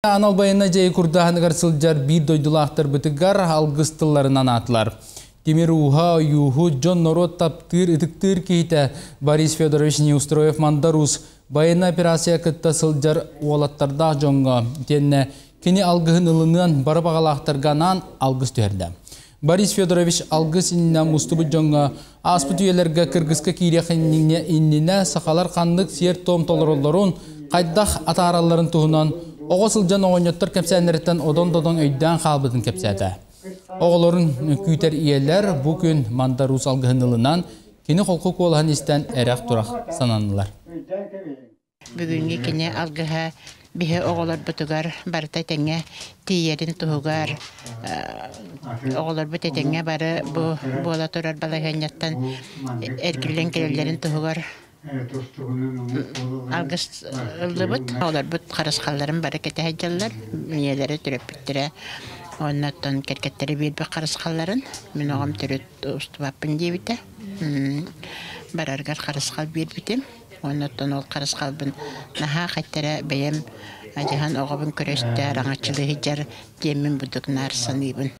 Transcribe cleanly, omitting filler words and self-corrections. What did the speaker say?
Анал байыаннай дьайыы курдааһыныгар сылдьар биир дойдулаахтарбытыгар алгыс тылларын анаатылар. Тимир ууһа, ойууһу, дьон норуот таптыыр, ытыктыыр киһитэ Борис Федорович Неустроев Мандарус байыаннай операция кытта сылдьар уолаттардаах дьоҥҥо итиэннэ кини алгыһын ылыныан бары баҕалаахтарга анаан алгыс түһэрдэ. Борис Федорович алгыс иннинэ мустубут дьоҥҥо ааспыт үйэлэргэ кыргыска киириэх иннинэ сахалар ханнык сиэр-туом толороллорун, хайдах атааралларын туһунан оҕо сылдьан оҕонньоттор кэпсээннэриттэн одон-додон өйдөөн хаалбытын кэпсээтэ. Оҕолорун күүтэр ийэлэр бу күн Мандар Уус алгыһын ылынан, кини холку куолаһын истэн эрэх-турах сананнылар. Бүгүҥҥү кини алгыһа биһи оҕолорбутугар барыта этэҥҥэ тиийэрин туһугар оҕолорбут этэҥҥэ бары бу буола турар балаһыанньаттан эргиллэн кэлэллэрин туһугар алгыс ыллыбыт. Оҕолорбут харысхалларын бары кэтэһэ сылдьаллар, ийэлэрэ, төрөппүттэрэ уонна оттон кэргэттэрэ биэрбит харысхалларын мин оҕом төрүт устубаппын диэбитэ. Барарыгар харысхал биэрбитим. Оннуттан ол харысхалбын наһаа хайтара бэйэм адьаһан оҕобун көрө-истэ араҥаччылыы сылдьар диэммин бурдук наар саныыбын.